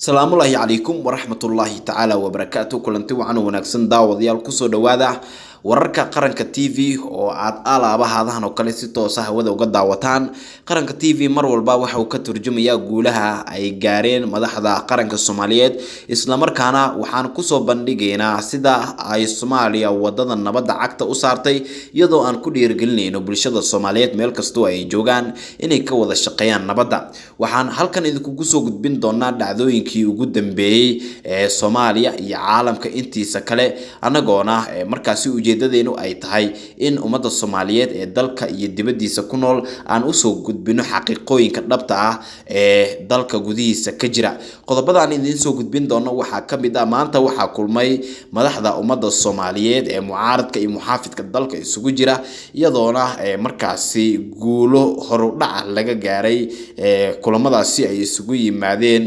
Salaamullaahi calaykum waraxmatullaahi tacaala wabarakaatu. Kulanti wacan oo wanaagsan, daawadayaal, kusoo dhawaada wararka Qaranka TV oo aad alaabahaadahan oo kale si toosa hawada uga daawataan. Qaranka TV mar walba waxa uu ka turjumayaa guulaha ay gaareen madaxda qaranka Soomaaliyeed, islamarkaana waxaan kusoo bandhigaynaa sida ay Soomaaliya wadada nabadda cagta u saartay, iyadoo aan ku dhiirigelinayno bulshada Soomaaliyeed meel kastoo ay joogaan inay ka wada shaqeeyaan nabadda. Waxaan halkan idinkugu soo gudbin doonaa dhacdooyinkii ugu dambeeyey ee Soomaaliya iyo caalamka intiisa kale, annagoona markaasi ujeedadeenu ay tahay in ummadda Soomaaliyeed ee dalka iyo dibaddiisa ku nool aan usoo gudbino xaqiiqooyinka dhabta ah ee dalka gudihiisa ka jira. Qodobada aan idiin soo gudbin doono waxaa ka mid ah: maanta waxaa kulmay madaxda ummadda Soomaaliyeed ee mucaaradka iyo muxaafidka dalka isugu jira, iyadoona markaasi guulo horudhaca laga gaaray kulamadaasi ay isugu yimaadeen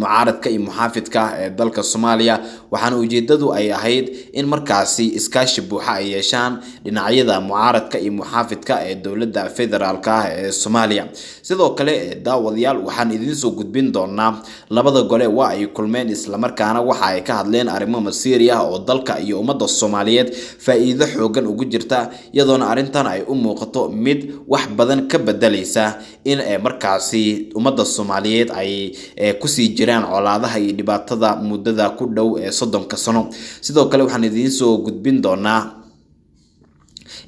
mucaaradka iyo muxaafidka ee dalka Soomaaliya. Waxaana ujeedadu ay ahayd in markaasi iskaashi buuxa ay yeeshaan dhinacyada mucaaradka iyo muxaafidka ee dowladda federaalka ah ee Soomaaliya. Sidoo kale, daawadayaal, waxaan idiin soo gudbin doonaa labada gole waa ay kulmeen, islamarkaana waxa ay ka hadleen arrimo masiiri ah oo dalka iyo ummadda Soomaaliyeed faa'iido xoogan ugu jirta, iyadoona arrintan ay u muuqato mid wax badan ka bedelaysa in markaasi ummadda Soomaaliyeed ay kusii jiraan colaadaha iyo dhibaatada muddada ku dhow ee 30-ka sano. Sidoo kale waxaan idiin soo gudbin doonaa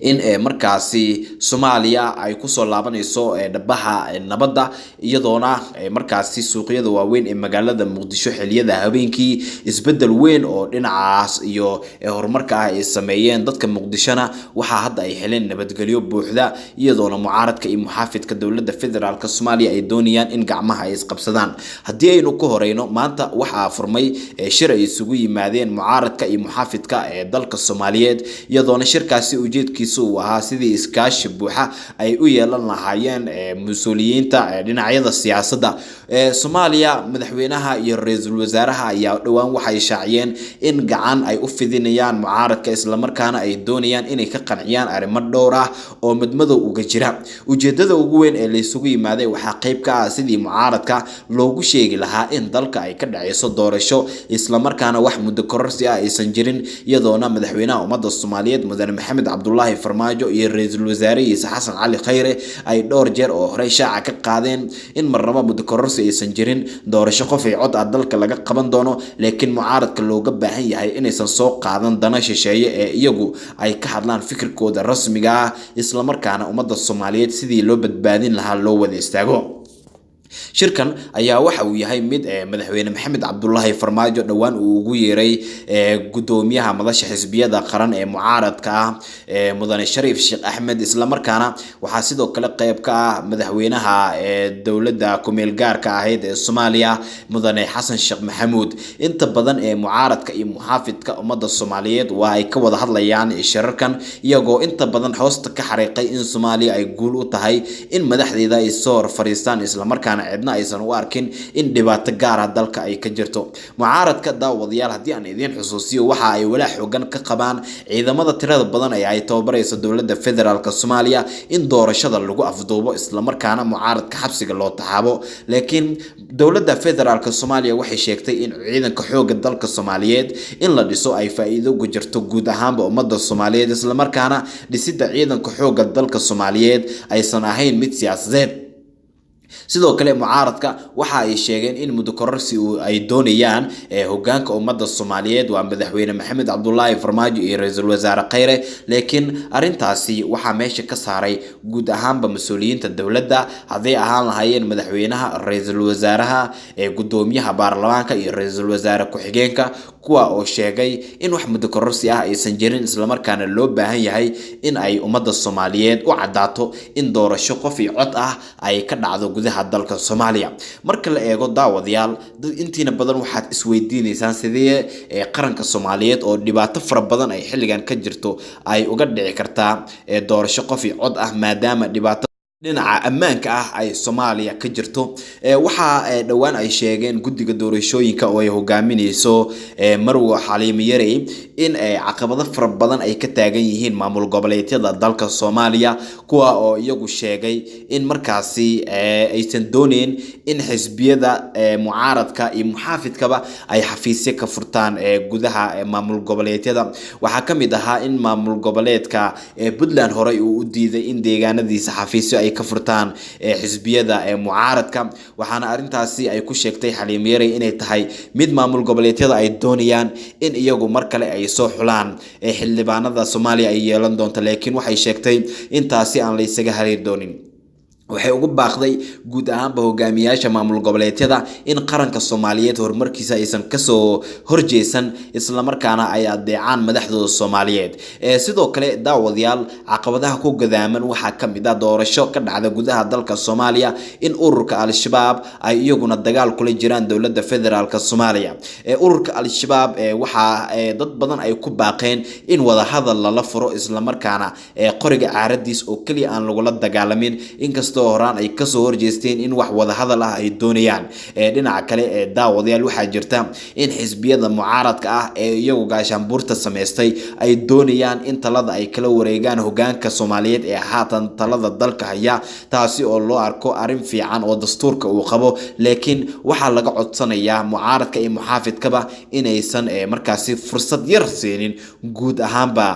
in markaasi Soomaaliya ay kusoo laabanayso dhabaha nabadda, iyadoona markaasi suuqyada waaweyn ee magaalada Muqdisho xilliyada habeenkii isbeddel weyn oo dhinacaas iyo horumarka ah ay sameeyeen. Dadka Muqdishona waxaa hadda ay heleen nabadgelyo buuxda, iyadoona mucaaradka iyo muxaafidka dowladda federaalka Soomaaliya ay doonayaan in gacmaha ay isqabsadaan. Haddii aynu ku horeyno, maanta waxaa furmay shir ay isugu yimaadeen mucaaradka iyo muxaafidka ee dalka Soomaaliyeed, iyadoona shirkaasi ujeedkiisu uu ahaa sidii iskaashi buuxa ay u yeelan lahaayeen mas-uuliyiinta dhinacyada siyaasadda Soomaaliya. Madaxweynaha iyo ra-iisul wasaaraha ayaa dhowaan waxay shaaciyeen in gacan ay u fidinayaan mucaaradka, islamarkaana ay doonayaan inay ka qanciyaan arrimo dhowr ah oo madmadow uga jira. Ujeedada ugu weyn ee laysugu yimaaday waxaa qayb ka ah sidii mucaaradka loogu sheegi lahaa in dalka ay ka dhaceyso doorasho, islamarkaana wax muddo kororsi ah aysan jirin, iyadoona madaxweynaha ummadda Soomaaliyeed, mudane Maxamed Cabdulaahi Farmaajo, iyo ra-iisul wasaarihiisa Xasan Cali Khayre ay dhowr jeer oo horey shaaca ka qaadeen in marnaba muddo kororsi aysan jirin, doorasho qof ay cod ah dalka laga qaban doono, laakiin mucaaradka looga baahan yahay inaysan soo qaadan dana shisheeye ee iyagu ay ka hadlaan fikirkooda rasmiga ah, islamarkaana ummadda Soomaaliyeed sidii loo badbaadin lahaa loo wada istaago. Shirkan ayaa waxa uu yahay mid madaxweyne Maxamed Cabdulaahi Farmaajo dhowaan uu ugu yeeray gudoomiyaha madasha xisbiyada qaran ee mucaaradka ah, mudane Shariif Sheekh Axmed, islamarkaana waxaa sidoo kale qayb ka ah madaxweynaha dowladda kumeel gaarka ahayd ee Soomaaliya, mudane Xasan Sheekh Maxamuud. Inta badan ee mucaaradka iyo muxaafidka ummadda Soomaaliyeed waa ay ka wada hadlayaan shirarkan, iyagoo inta badan hoosta ka xariiqay in Soomaaliya ay guul u tahay in madaxdeeda ay soo hor fariistaan, islamarkaana cidna aysan u arkin in dhibaato gaar ah dalka ay ka jirto. Mucaaradka, daawadayaal, haddii aan idiin xusuusiyo, waxa ay walaac xoogan ka qabaan ciidamada tirada badan ee ay tababarayso dowladda federaalka Soomaaliya in doorashada lagu afduubo, islamarkaana mucaaradka xabsiga loo taxaabo. Laakiin dowladda federaalka Soomaaliya waxay sheegtay in ciidanka xoogga dalka Soomaaliyeed in la dhiso ay faa'iido ugu jirto guud ahaanba ummadda Soomaaliyeed, islamarkaana dhisidda ciidanka xoogga dalka Soomaaliyeed aysan ahayn mid siyaasadeed. Sidoo kale mucaaradka waxa ay sheegeen in muddo kororsi ay doonayaan hogaanka ummadda Soomaaliyeed, waa madaxweyne Maxamed Cabdulaahi Farmaajo iyo ra-iisul wasaare Khayre, laakiin arrintaasi waxaa meesha ka saaray guud ahaanba mas-uuliyiinta dowladda, hadday ahaan lahaayeen madaxweynaha, ra-iisul wasaaraha, gudoomiyaha baarlamaanka iyo ra-iisul wasaare ku-xigeenka, kuwa oo sheegay in wax muddo kororsi ah aysan jirin, islamarkaana loo baahan yahay in ay ummadda Soomaaliyeed u caddaato in doorasho qof iyo cod ah ay ka dhacdo gudaha dalka Soomaaliya. Marka la eego, daawadayaal, dad intiina badan waxaad isweydiineysaan sidee qaranka Soomaaliyeed oo dhibaato fara badan ay xilligan ka jirto ay uga dhici kartaa doorasho qof iyo cod ah, maadaama dhibaato Dhinaca ammaanka ah ay Soomaaliya ka jirto. Waxaa dhowaan ay sheegeen guddiga doorashooyinka oo ay hogaamineyso Marwo Xaliimo Yarey in caqabado fara badan ay ka taagan yihiin maamul goboleedyada dalka Soomaaliya, kuwa oo iyagu sheegay in markaasi aysan dooneyn in xisbiyada mucaaradka iyo muxaafidkaba ay xafiisyo ka furtaan gudaha maamul goboleedyada. Waxaa ka mid ahaa in maamul goboleedka Puntland horey uu u diiday in deegaanadiisa xafiisyo ay ka furtaan xisbiyada mucaaradka, waxaana arrintaasi ay ku sheegtay Xaliimo Yarey inay tahay mid maamul goboleedyada ay doonayaan in iyagu mar kale ay soo xulaan xildhibaanada Soomaaliya ay yeelan doonto, laakiin waxay sheegtay intaasi aan la isaga hareeri doonin. Waxay ugu baaqday guud ahaanba hogaamiyaasha maamul goboleedyada in qaranka Soomaaliyeed horumarkiisa aysan kasoo horjeesan, islamarkaana ay adeecaan madaxdooda Soomaaliyeed. Sidoo kale daawadayaal, caqabadaha ku gadaaman waxaa ka mid ah doorasho ka dhacda gudaha dalka Soomaaliya in ururka Al-Shabaab ay iyaguna dagaal kula jiraan dowladda federaalk Soomaaliya. Ururka Al-Shabaab waxaa dad badan ay ku baaqeen in wadahadal lala furo, islamarkaana qoriga caaradiis oo keliya aan lagula dagaalamin, inkastoo horaan ay kasoo horjeesteen in wax wadahadal ah ay doonayaan. Dhinaca kale ee daawadayaal, waxaa jirta in xisbiyada mucaaradka ah ee iyagu gaashaanbuurta samaystay ay doonayaan in talada ay kala wareegaan hogaanka Soomaaliyeed ee haatan talada dalka haya, taasi oo loo arko arrin fiican oo dastuurka uu qabo, laakiin waxaa laga codsanayaa mucaaradka iyo muxaafidkaba inaysan markaasi fursad yar siinin guud ahaanba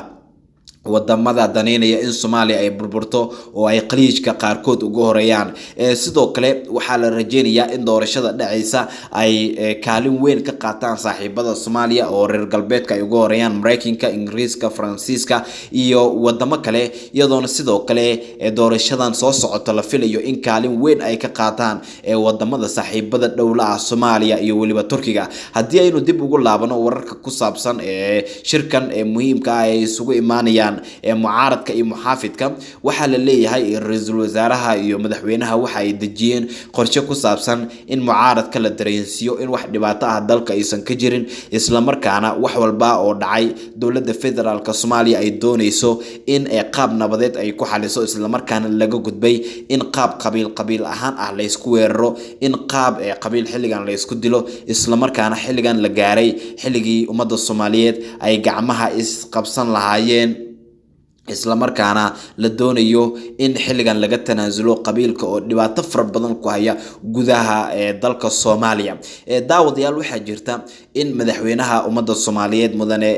wadamada daneynaya in Soomaaliya ay burburto oo ay qaliijka qaarkood ugu horeeyaan. Sidoo kale waxaa la rajeynayaa in doorashada dhacaysa ay kaalin weyn ka qaataan saaxiibada Soomaaliya oo reer galbeedka ay ugu horeeyaan, Mareykanka, Ingiriiska, Faransiiska iyo wadamo kale, iyadoona sidoo kale doorashadan soo socota la filayo in kaalin weyn ay ka qaataan wadamada saaxiibada dhowla ah Soomaaliya iyo weliba Turkiga. Haddii aynu dib ugu laabano wararka ku saabsan shirkan muhiimka ah ay isugu imaanayaan mucaaradka iyo muxaafidka, waxaa la leeyahay ra-iisul wasaaraha iyo madaxweynaha waxa ay dejiyeen qorshe ku saabsan in mucaaradka la dareensiiyo in wax dhibaato ah dalka aysan ka jirin, islamarkaana wax walba oo dhacay dowladda federaalk Soomaaliya ay dooneyso in qaab nabadeed ay ku xaliso, islamarkaana laga gudbay in qaab qabiil qabiil ahaan ah laysku weeraro, in qaab qabiil xilligan laysku dilo, islamarkaana xilligan la gaaray xilligii ummadda Soomaaliyeed ay gacmaha isqabsan lahaayeen, islamarkaana la doonayo in xilligan laga tanaasulo qabiilka oo dhibaato fara badan ku haya gudaha dalka Soomaaliya. Daawadayaal, waxaa jirta in madaxweynaha ummadda Soomaaliyeed mudane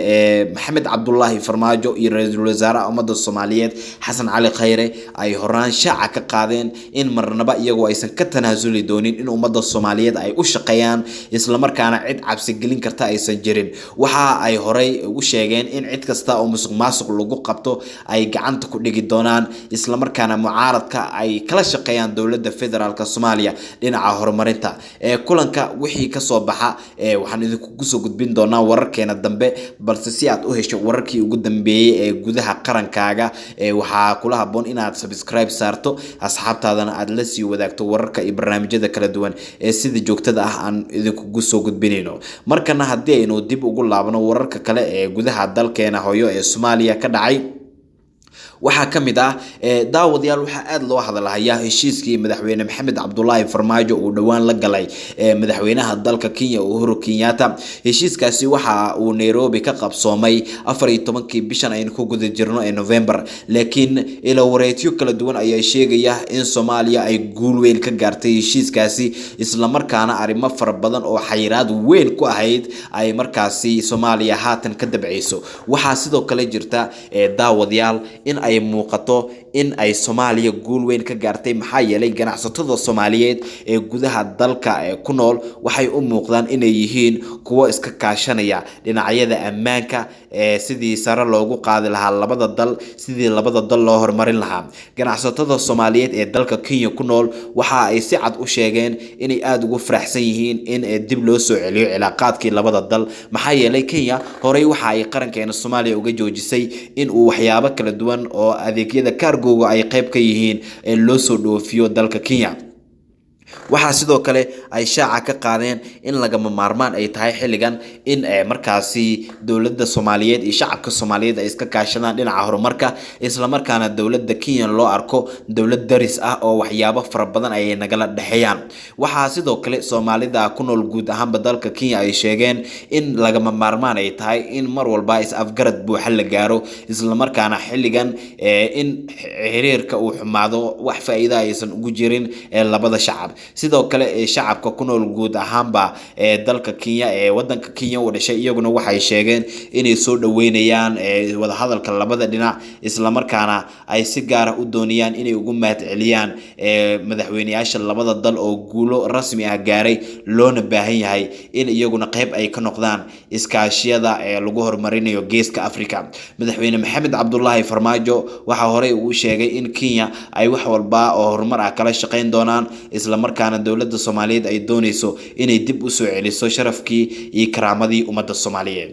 Maxamed Cabdulaahi Farmaajo iyo ra-iisul wasaaraha ummadda Soomaaliyeed Xasan Cali Khayre ay horaan shaaca ka qaadeen in marnaba iyagoo aysan ka tanaasuli doonin in ummadda Soomaaliyeed ay u shaqeeyaan, islamarkaana cid cabsigelin karta aysan jirin. Waxa ay horey ugu sheegeen in cid kasta oo musuq maasuq lagu qabto ay gacanta ku dhigi doonaan, islamarkaana mucaaradka ay kala shaqeeyaan dowladda federaalk Soomaaliya dhinaca horumarinta. Kulanka wixii kasoo baxa waxaan idinku soo gudbin doonaa wararkeena dambe, balse si aad u hesho wararkii ugu dambeeyey ee gudaha qarankaaga waxaa kula haboon inaad subscribe saarto, asxaabtaadana aad la sii wadaagto wararka iyo barnaamijyada kala duwan ee sida joogtada ah aan idinkugu soo gudbinayno. Markana haddii aynu dib ugu laabno wararka kale ee gudaha dalkeena hooyo ee Soomaaliya ka dhacay, waxaa ka mid ah daawadayaal, waxaa aada loo hadalhayaa heshiiskii madaxweyne Maxamed Cabdulaahi Farmaajo uu dhowaan la galay madaxweynaha dalka Kenya Uhuru Kenyatta. Heshiiskaasi waxa uu Nairobi ka qabsoomay 14-kii bishan aynu ku guda jirno ee November, laakiin ilo wareedyo kala duwan ayaa sheegaya in Soomaaliya ay guul weyn ka gaartay heshiiskaasi, islamarkaana arrimo fara badan oo xayiraad weyn ku ahayd ay markaasi Soomaaliya haatan ka dabceyso. Waxaa sidoo kale jirta daawadayaal in ay muuqato in ay Soomaaliya guul weyn ka gaartay, maxaa yeelay ganacsatada Soomaaliyeed ee gudaha dalka ee ku nool waxay u muuqdaan inay yihiin kuwo iska kaashanaya dhinacyada ammaanka ee sidii sare loogu qaadi lahaa labada dal, sidii labada dal loo horumarin lahaa. Ganacsatada Soomaaliyeed ee dalka Kenya ku nool waxa ay si cad u sheegeen inay aada ugu faraxsan yihiin in dib loo soo celiyo cilaaqaadkii labada dal, maxaa yeelay Kenya horey waxa ay qarankeena Soomaaliya uga joojisay in uu waxyaabo kala duwan oo adeegyada kaargowga ay qayb ka yihiin ee loo soo dhoofiyo dalka Kenya. Waxaa sidoo kale ay shaaca ka qaadeen in lagama maarmaan ay tahay xilligan in markaasi dowladda Soomaaliyeed iyo shacabka Soomaaliyeed ay iska kaashadaan dhinaca horumarka, islamarkaana dowladda Kenya loo arko dowlad daris ah oo waxyaabo fara badan ay nagala dhexeeyaan. Waxaa sidoo kale Soomaalida ku nool guud ahaanba dalka Kenya ay sheegeen in lagama maarmaan ay tahay in mar walba is afgarad buuxa la gaaro, islamarkaana xilligan in xiriirka uu xumaado wax faa'iido aysan ugu jirin labada shacab. Sidoo kale shacabka ku nool guud ahaanba ee dalka Kenya ee wadanka Kenya u dhashay iyaguna waxay sheegeen inay soo dhaweynayaan wadahadalka labada dhinac, islamarkaana ay si gaar ah u doonayaan inay ugu mahadceliyaan madaxweyneyaasha labada dal oo guulo rasmi ah gaaray, loona baahan yahay in iyaguna qayb ay ka noqdaan iskaashiyada ee lagu horumarinayo geeska Afrika. Madaxweyne Maxamed Cabdulaahi Farmaajo waxaa horey uu sheegay in Kenya ay wax walba oo horumar ah kala shaqeyn doonaan, islamarkaana dowladda Soomaaliyeed ay dooneyso inay dib u soo celiso sharafkii iyo karaamadii ummadda Soomaaliyeed.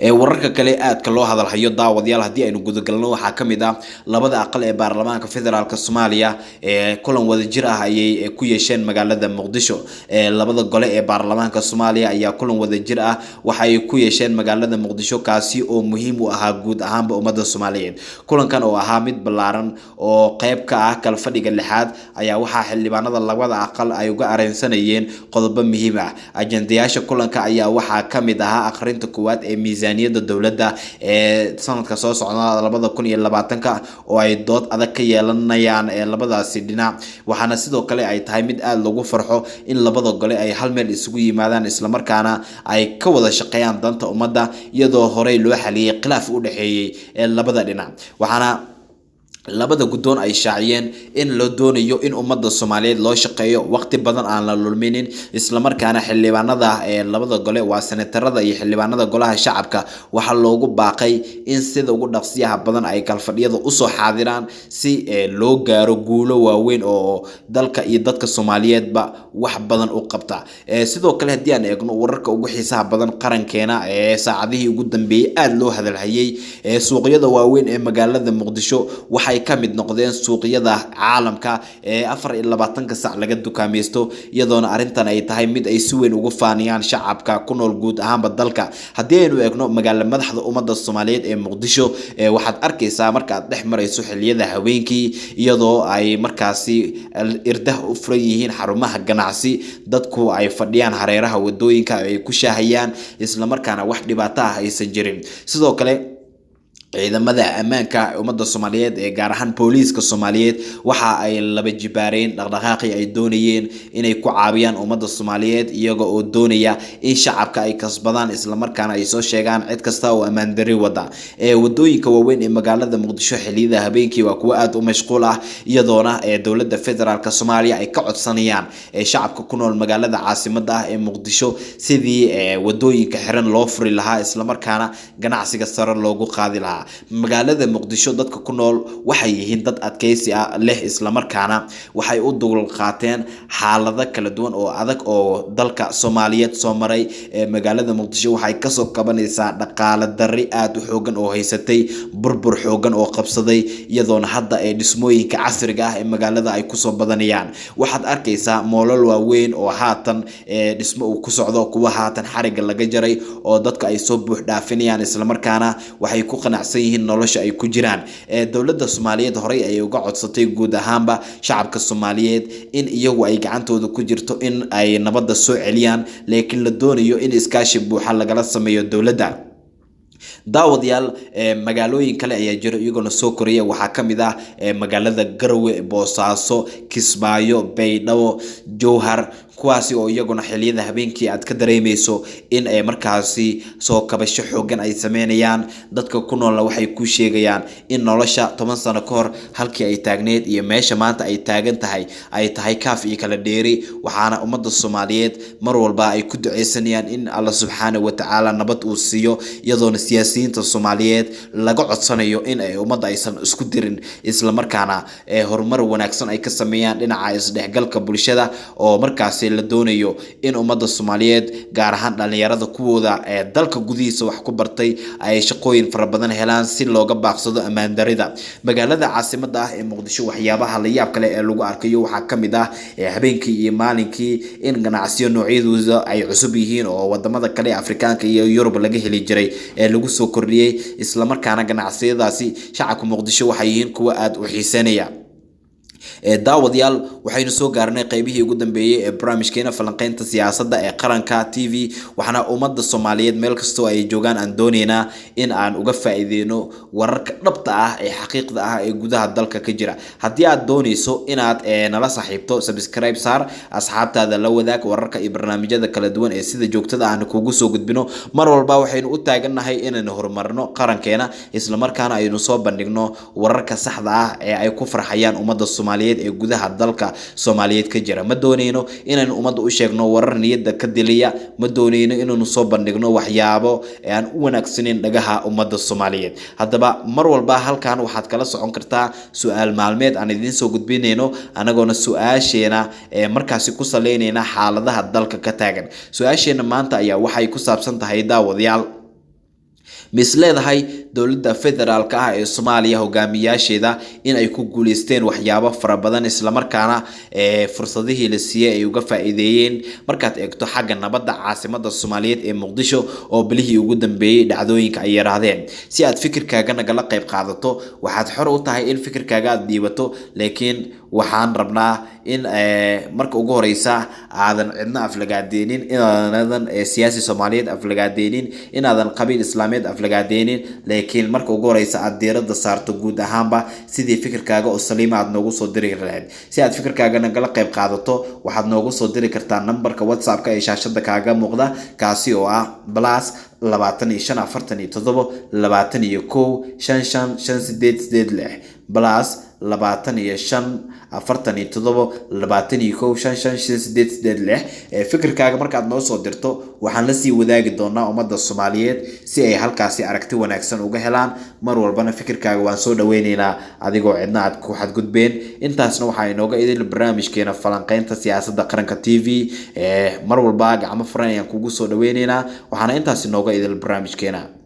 Wararka kale aadka loo hadalhayo daawadayaal haddii aynu gudagalno waxaa ka mid ah labada aqal ee baarlamaanka federaalk Soomaaliya ee kulan wadajir ah ayay ku yeesheen magaalada Muqdisho. Labada gole ee baarlamaanka Soomaaliya ayaa kulan wadajir ah waxay ku yeesheen magaalada Muqdisho, kaasi oo muhiim u ahaa guud ahaanba ummadda Soomaaliyeed. Kulankan oo ahaa mid ballaaran oo qayb ka ah kalfadhiga lixaad ayaa waxaa xildhibaanada labada aqal ay uga areensanayeen qodobo muhiim ah. Ajendayaasha kulanka ayaa waxaa ka mid ahaa akhrinta koowaad ee miisaaniyadda dowladda ee sanadka soo socda 2020 oo ay dood adag ka yeelanayaan labadaasi dhinac. Waxaana sidoo kale ay tahay mid aad loogu farxo in labada gole ay hal meel isugu yimaadaan, islamarkaana ay ka wada shaqeeyaan danta ummadda, iyadoo horey loo xaliyey khilaaf u dhexeeyey ee labada dhinac. Waxaana labada guddoon ay shaaciyeen in loo doonayo in ummadda Soomaaliyeed loo shaqeeyo, waqti badan aan la lulminin, islamarkaana xildhibaanada ee labada gole waa senatarada iyo xildhibaanada golaha shacabka waxaa loogu baaqay in sida ugu dhaqsiyaha badan ay kalfadhiyada usoo xaadiraan si loo gaaro guulo waaweyn oo dalka iyo dadka Soomaaliyeedba wax badan u qabta. Sidoo kale haddii aan eegno wararka ugu xiisaha badan qarankeena ee saacadihii ugu dambeeyey aada loo hadalhayey, suuqyada waaweyn ee magaalada Muqdisho waxay ka mid noqdeen suuqyada caalamka ee 24 sac laga dukaamaysto, iyadoona arrintan ay tahay mid ay si weyn ugu faaniyaan shacabka ku nool guud ahaanba dalka. Haddii aynu eegno magaala madaxda ummadda Soomaaliyeed ee Muqdisho, waxaad arkaysaa marka aad dhex marayso xilliyada haweenkii iyadoo ay markaasi irdaha u furan yihiin xarumaha ganacsi, dadku ay fadhiyaan hareeraha wadooyinka ay ku shaahayaan, islamarkaana wax dhibaato ah aysan jirin. Sidoo kale ciidamada ammaanka ummadda Soomaaliyeed ee gaar ahaan booliiska Soomaaliyeed waxa ay laba jibaareen dhaqdhaqaaqii ay doonayeen inay ku caawiyaan ummadda Soomaaliyeed, iyaga oo doonaya in shacabka ay kasbadaan, islamarkaana ay soo sheegaan cid kasta oo ammaan darri wada. Wadooyinka waaweyn ee magaalada Muqdisho xilliyada habeenkii waa kuwo aada u mashquul ah, iyadoona dowladda federaalk Soomaaliya ay ka codsanayaan shacabka ku nool magaalada caasimadda ah ee Muqdisho sidii wadooyinka xiran loo furi lahaa, islamarkaana ganacsiga sare loogu qaadi lahaa. Magaalada Muqdisho dadka ku nool waxay yihiin dad adkeysi ah leh, islamarkaana waxay u dulqaateen xaalado kala duwan oo adag oo dalka Soomaaliyeed soo maray. Magaalada Muqdisho waxay kasoo kabanaysaa dhaqaale darri aada u xoogan oo haysatay, burbur xoogan oo qabsaday, iyadoona hadda ee dhismooyinka casriga ah ee magaalada ay kusoo badanayaan. Waxaad arkaysaa moolal waaweyn oo haatan dhismo uu ku socdo, kuwa haatan xarigga laga jaray oo dadka ay soo buux dhaafinayaan, islamarkaana waxay ku qanacsan yihiin nolosha ay ku jiraan. Dowladda Soomaaliyeed horey ayay uga codsatay guud ahaanba shacabka Soomaaliyeed in iyagu ay gacantooda ku jirto in ay nabadda soo celiyaan, laakiin la doonayo in iskaashi buuxa lagala sameeyo dowladda. Daawadayaal, magaalooyin kale ayaa jira iyagoona soo koraya. Waxaa ka mid ah magaalada Garowe, Boosaaso, Kismaayo, Baydhabo, Jowhar, kuwaasi oo iyaguna xilliyada habeenkii aad ka dareemeyso in ay markaasi soo kabasho xoogan ay sameynayaan. Dadka ku noolna waxay ku sheegayaan in nolosha 10 sano ka hor halkii ay taagneed iyo meesha maanta ay taagan tahay ay tahay kaaf iyo kala dheeri. Waxaana ummadda Soomaaliyeed mar walba ay ku duceysanayaan in Alla subxaana wa tacaala nabad uu siiyo, iyadoona siyaasiyiinta Soomaaliyeed laga codsanayo in ay ummadda aysan isku dirin, islamarkaana horumar wanaagsan ay ka sameeyaan dhinaca isdhexgalka bulshada oo markaasi la doonayo in ummadda Soomaaliyeed, gaar ahaan dhalinyarada kuwooda ee dalka gudihiisa wax ku bartay, ay shaqooyin fara badan helaan si looga baaqsado ammaan darida magaalada caasimadda ah ee Muqdisho. Waxyaabaha la yaab kale ee lagu arkayo waxaa ka mid ah habeenkii iyo maalinkii in ganacsiyo noocyadooda ay cusub yihiin oo wadamada kale ee Afrikaanka iyo Yurub laga heli jiray ee lagu soo kordhiyey, islamarkaana ganacsiyadaasi shacabka Muqdisho waxay yihiin kuwo aada u xiiseynaya. Daawadayaal, waxaynu soo gaarnay qaybihii ugu dambeeyey ee barnaamijkeena falanqeynta siyaasadda ee Qaranka TV. Waxaana ummadda Soomaaliyeed meel kastoo ay joogaan aan dooneynaa in aan uga faa'iideyno wararka dhabta ah ee xaqiiqda ah ee gudaha dalka ka jira. Haddii aad dooneyso inaad nala saaxiibto, subscribe saar, asxaabtaada la wadaag wararka iyo barnaamijyada kala duwan ee sida joogtada aan kugu soo gudbino. Mar walba waxaynu u taagannahay inaynu horumarno qarankeena, islamarkaana aynu soo bandhigno wararka saxda ah ee ay ku farxayaan ummadda Soomaaliyeed ee gudaha dalka Soomaaliyeed ka jira. Ma dooneyno inaynu ummadda u sheegno warar niyadda ka dilaya, ma dooneyno inaynu soo bandhigno waxyaabo aan u wanaagsaneyn dhagaha ummadda Soomaaliyeed. Haddaba mar walba halkan waxaad kala socon kartaa su-aal maalmeed aan idiin soo gudbinayno, anagoona su-aasheena ee markaasi ku saleynayna xaaladaha dalka ka taagan. Su-aasheena maanta ayaa waxay ku saabsan tahay, daawadayaal, mis leedahay dowladda federaalka ah ee Soomaaliya hogaamiyaasheeda in ay ku guuleysteen waxyaabo fara badan, islamarkaana fursadihii la siiyey ay uga faa'iideeyeen, markaad eegto xagga nabadda caasimadda Soomaaliyeed ee Muqdisho oo bilihii ugu dambeeyey dhacdooyinka ay yaraahdeen? Si aad fikirkaaga nagala qayb qaadato, waxaad xor u tahay in fikirkaaga aad dhiibato, laakiin waxaan rabnaa in marka ugu horeysa aadan cidna aflagaadeynin, inaadan siyaasi Soomaaliyeed aflagaadeynin, inaadan qabiil islaameed aflagaadeynin, laakiin marka ugu horeysa aad diiradda saarto guud ahaanba sidii fikirkaaga oo saliima aad noogu soo diri lahayd. Si aad fikirkaaga nagala qayb qaadato, waxaad noogu soo diri kartaa nambarka WhatsAppka ee shaashada kaaga muuqda, kaasi oo ah +25 47 21 55 5886, +25 47 21 55 5886. Fikirkaaga markaad noo soo dirto, waxaan lasii wadaagi doonaa ummadda Soomaaliyeed si ay halkaasi aragti wanaagsan uga helaan. Mar walbana fikirkaaga waan soo dhaweyneynaa, adigoo cidna aad ku xadgudbeen. Intaasna waxaa inooga idil barnaamijkeena falanqeynta siyaasadda Qaranka TV. Mar walba gacmo furan ayaan kugu soo dhaweyneynaa. Waxaana intaas inooga idil barnaamijkeena.